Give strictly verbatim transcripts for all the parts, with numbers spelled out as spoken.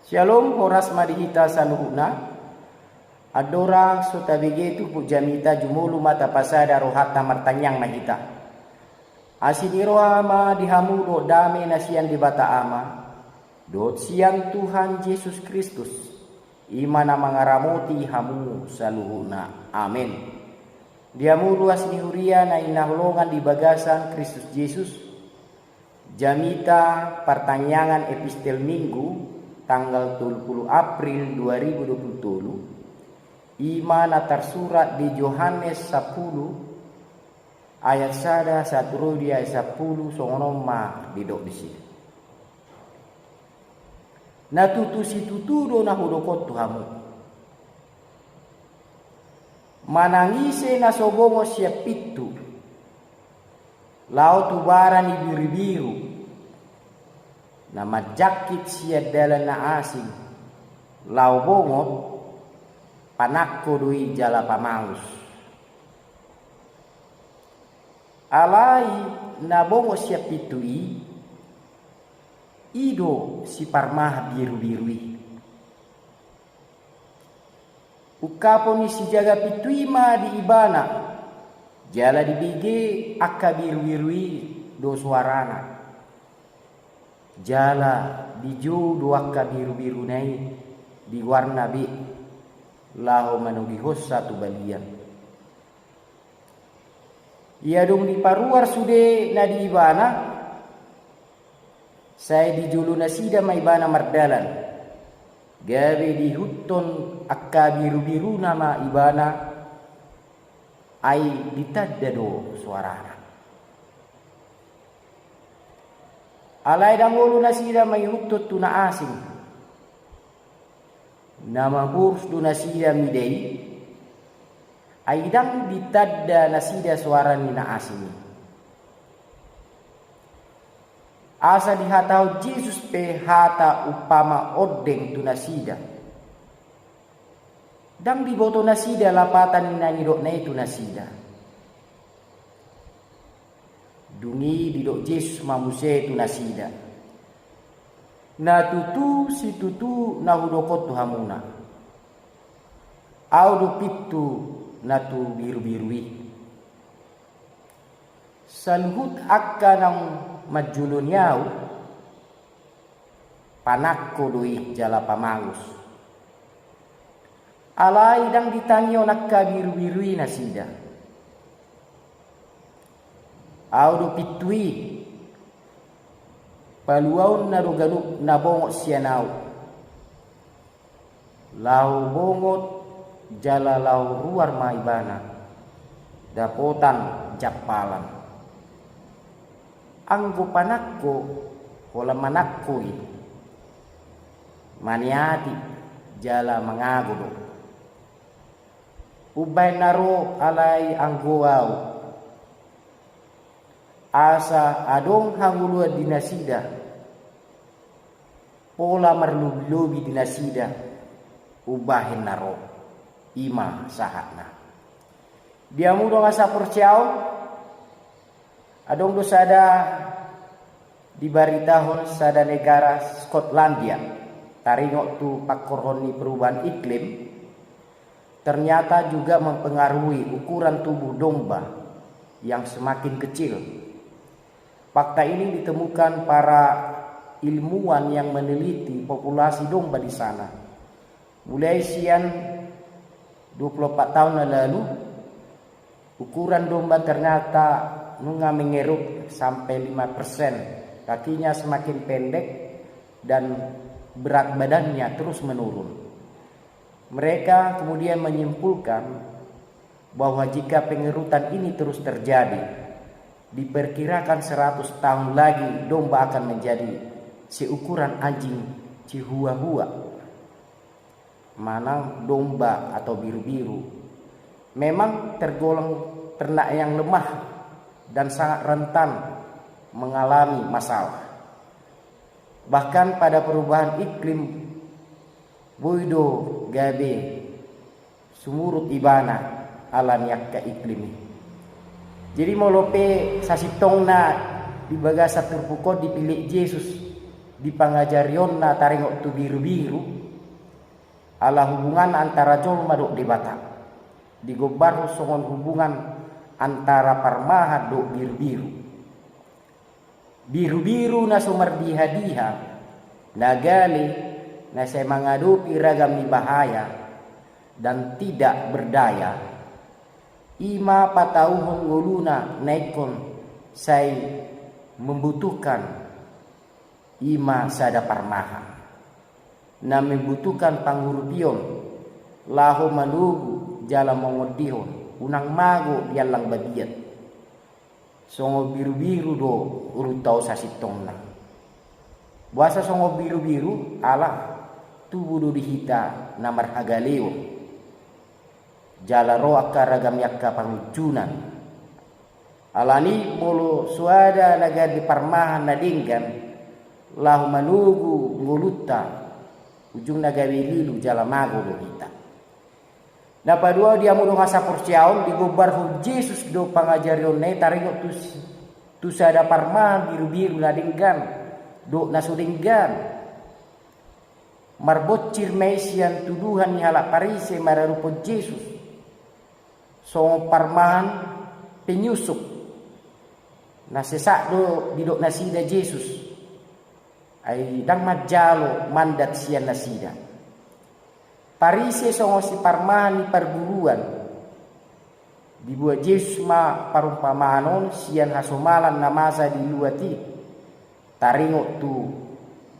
Syalom, horas ma di hita saluhutna. Andorang so tabege turpuk jamita, jumolo ma tapasada rohanta, martangiang ma hita. Asi ni roha ma di hamu dohot dame na sian Debata Ama dohot sian Tuhan Jesus Kristus, i ma na mangaramoti hamu saluhutna. Amen. Di hamu ruas ni huria na hinaholongan di bagasan Kristus Jesus, jamita partangiangan Epistel Minggu tanggal tolu pulu April dua ribu dua pulu tolu, i ma na tarsurat di Johannes sampulu ayat sada sahat ro di ayat sampulu, songon on ma didok disi. Na tutu situtu do na hudok on tu hamu: Manang ise na so bongot sian pintu, laho tu bara ni birubiru, na manjangkit sian dalan na asing, laho bongot, panangko do i jala pamangus. Alai na bongot sian pintu i, i do siparmahan birubiru i. Ungkapon ni sijaga pintu i ma di ibana, jala dibege angka birubiru i do soarana. Jala dijou do angka birubiruna i di goarna be, laho manogihonsa tu balian. Ia dung diparuar sude na di ibana, sai di jolo nasida ma ibana mardalan. Gabe diihuthon angka birubiruna ma ibana, ai ditanda do soarana. Alai ndang olo nasida mangihuthon tu na asing. Na maporus do nasida mida i, ai ndang ditanda nasida soara ni na asing i. Asa dihatahon Jesus pe hata umpama ondeng tu nasida. Ndang diboto nasida lapatan ni na nidokna i tu nasida. Dung i didok Jesus ma muse tu nasida: Na tutu situtu na hudok on tu hamuna: Ahu do pintu na tu birubiru i. Saluhut angka naung manjoloi ahu, panangko do i jala pamangus. Alai ndang ditangihon angka birubiru i nasida. Ahu do pintu i, paluaonna do ganup na bongot sian ahu, laho bongot jala laho ruar ma ibana dapotan jampalan. Anggo panangko, holan manangko i, maniati jala mangago do. Umbahen na ro alai anggo ahu, asa adong hangoluan di nasida, pola marlobilobi di nasida umbahen na ro. I ma sahatna. Di hamu dongan saporseaon, adong do sada dibaritahon sada negara Skotlandia, taringot tu pangkorhon ni perubahan iklim, ternyata juga mempengaruhi ukuran tubuh domba yang semakin kecil. Fakta ini ditemukan para ilmuwan yang meneliti populasi domba di sana. Mulai sian dua puluh empat tahun yang lalu, ukuran domba ternyata nunga mengeruk sampai lima persen. Kakinya semakin pendek dan berat badannya terus menurun. Mereka kemudian menyimpulkan bahwa jika pengerutan ini terus terjadi, diperkirakan seratus tahun lagi domba akan menjadi seukuran anjing chihuahua. Manang domba atau biru-biru memang tergolong ternak yang lemah dan sangat rentan mengalami masalah. Bahkan pada perubahan iklim, boi do gabe sumurut ibana ala ni angka iklim i. Jadi molo pe sasintongna di bagasan turpuk on dipillit Jesus Di pangajarionna taringot tu birubiru, ala hubungan antara jolma dohot Debata, digombarhon songon hubungan antara parmahan dohot birubiru. Birubiru na so mardihadiha, na gale, na sai mangadopi ragam ni bahaya, dan tidak berdaya, i ma patauhon ngoluna na ingkon sai membutuhkan, i ma sada parmahan na membutuhkan pangurupion, laho manogu jala mangondihon, unang mago di allang babiat, songon birubiru do urunta on sasintongna. Boasa songon birubiru? Ala tubu do di hita na marhagaleon, jala ro angka ragam ni angka pangunjunan. Alani molo so ada na gabe parmahan na denggan, laho manogu ngolunta, ujungna gabe lilu jala mago do hita. Na paduahon di hamu dongan saporseaon, digombarhon Jesus do pangajarionna i taringot tu, tu sada parmahan birubiru na denggan dohot na so denggan. Marbonsir ma i sian tuduhan ni halak Parise maradophon Jesus songon parmahan penyusup. Na sesak do didok nasida Jesus, ai ndang manjalo mandat sian nasida. Parise songon siparmahan ni parguruan. Dibuat Jesus ma parumpamaan on sian hasomalan na masa di luat i, taringot tu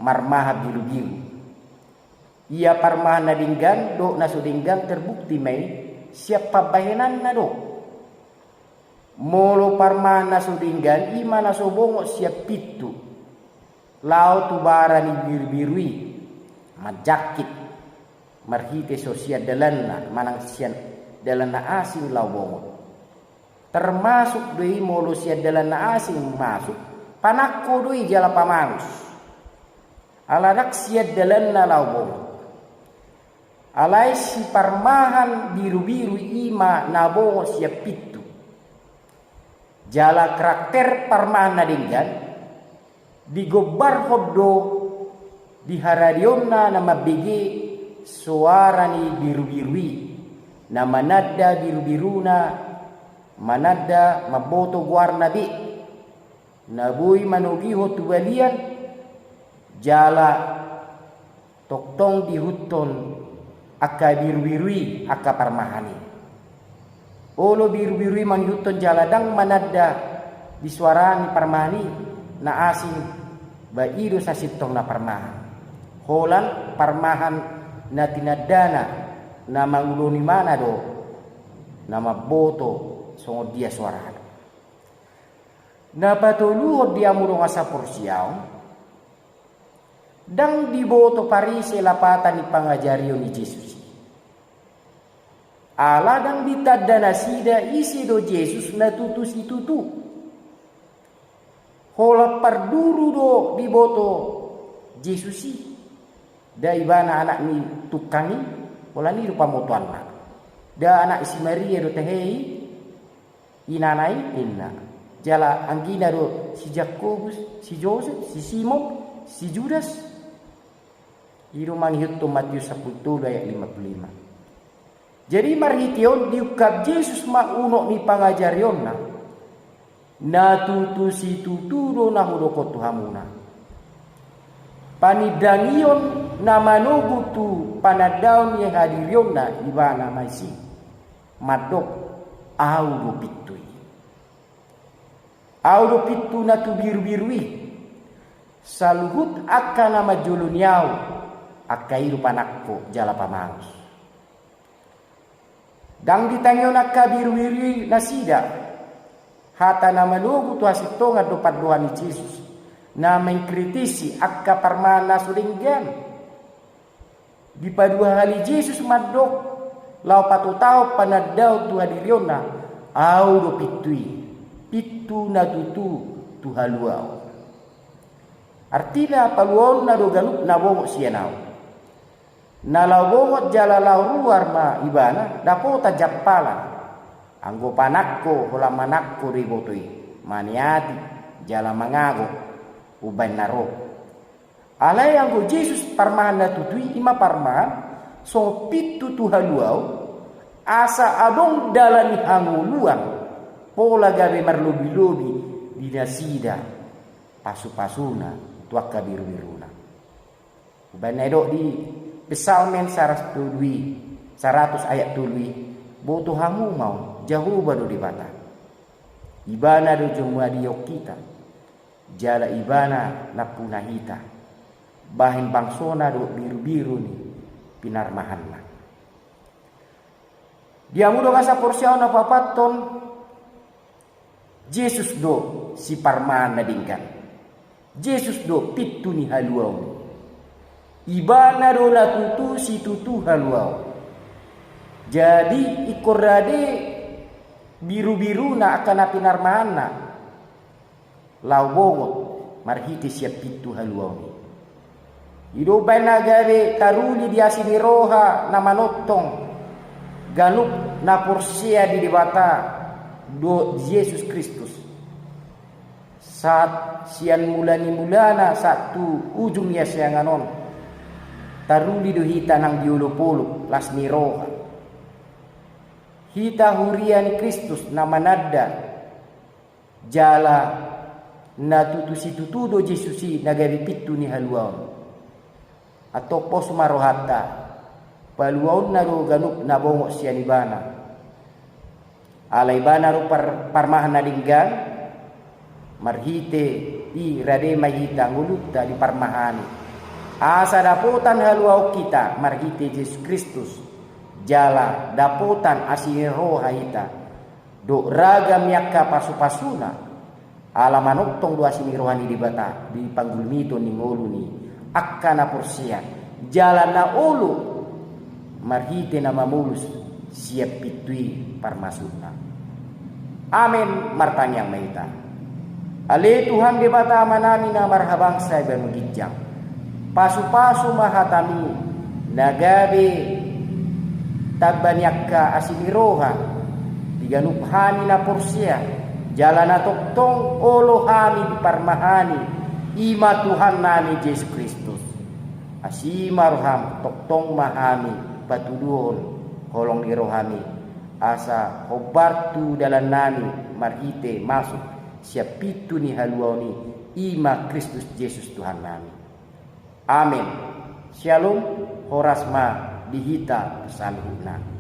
marmahan birubiru. Ia parmahan na denggan dohot na so denggan terbukti ma i sian pambahenanna do. Molo parmahan na so denggan, i ma na so bongot sian pintu laho tu bara ni birubiru i, manjangkit marhite so sian dalanna manang sian dalan na asing laho bongot. Termasuk do i molo sian dalan na asing masuk, panangko do i jala pamangus. Ala ndang sian dalanna laho bongot. Alai siparmahan birubiru i ma na bongot sian pintu. Jala karakter parmahan na denggan digombarhon do di haradeonna na mambege soara ni birubiru i, na mananda birubiruna, mananda mamboto goarna be, na boi manogihon tu balian, jala tongtong diihuthon angka birubiru i angka parmahan i. Olo birubiru i mangihuthon jala ndang mananda di soara ni parmahan i, na asing, ba i do sasintongna parmahan. Holan parmahan na tinandana, na mangulahon ibana do na mamboto songon dia soarana. Na patoluhon di hamu dongan saporseaon, ndang diboto Parise lapatan ni pangajarion ni Jesus i. Ala ndang ditanda nasida ise do Jesus na tutu situtu. Holan parduru do diboto Jesus i. Nda ibana anak ni tungkang i, holan i do pamotoanna. Nda anak si Maria do tahe i, inana i, ninna. Jala anggina do si Jakobus, si Josep, si Simon, si Judas. I do mangihuthon Matius sampulu tolu ayat lima pulu lima. Jadi marhite on diungkap Jesus ma unok ni pangajarionna. Na tutu situtu do na hudokhon tu hamuna. Panindangion na manogu tu panandaon ni hadirionna ibana ma i si mandok, au do pintu i. Au do pintu na tu birubiru i. Saluhut angka na manjoloni au, angka i do panangko jala pamangus. Ndang ditangihon angka birubiru i nasida. Hata na manogu tu hasintongan do pandohan ni Jesus na mengkritisi angka parmahan na so denggan. Dipadua hali Jesus mandok laho patotahon panandaon tu hadirionna, au do pintu i, pintu na tutu tu haluaon. Artina paluaonna do ganup na bongot sian au. Na laho bongot jala laho ruar ma ibana, dapotan jampalan. Anggo panangko, holan manangko do iboto i, maniati jala mangago umbahen na ro. Alai anggo Jesus parmahan na tutu i, i ma parmahan songon pintu tu haluaon, asa adong dalan ni hangoluan, pola gabe marlobi-lobi di nasida pasupasuna tu angka birubiruna. Umbahen na didok di Psalmen saratus tolu i, saratus ayat tolu i, boto hamu ma on, Jahowa do Debata. Ibana do jomadion hita, jala Ibana nampuna hita, bahen bangsona dohot birubiru ni pinarmahanna. Di hamu dongan saporseaon na hupapathon, Jesus do siparmahan na denggan. Jesus do pintu ni haluaon. Ibana do na tutu situtu haluaon. Jadi ingkon rade birubiruna angka na pinarmahanna laho bongot marhite sian pintu haluaon i. I do umbahen na gabe taruli di asi ni roha na manongtong ganup na porsea di Debata dohot Jesus Kristus. Sahat sian mula ni mulana sahat tu ujung ni hasiangan on, taruli do hita nang di olopolop las ni roha. Hita huria ni Kristus na mananda jala na tutu situtu do Jesus i na gabe pintu ni haluaon. Antong pos ma rohanta, paluaonna do ganup na bongot sian Ibana. Ala Ibana do par-, parmahan na denggan, marhite i rade ma hita ngolunta diparmahani. Asa dapotan haluaon hita marhite Jesus Kristus, jala dapotan asi ni roha hita dohot ragam ni angka pasupasuna, ala manongtong do asi ni roha ni Debata di panggulmiton ni ngolu ni angka na porsea, jala na olo marhite na mamolus sian pintu i parmasuna. Amen. Martangiang ma hita. Ale Tuhan Debata Amanami na marhabangsa di banua ginjang, pasupasu ma hatami na gabe tamba ni angka asi ni roha di ganup hami na porsea, jala na tongtong olo hami diparmahani, i ma Tuhannami Jesus Kristus. Asi ma roham, tongtong ma hami patuduhon holong ni rohami, asa hombar tu dalannami marhite masuk sian pintu ni haluaon i, i ma Kristus Jesus Tuhannami. Amen. Syalom, horas ma di hita saluhutna.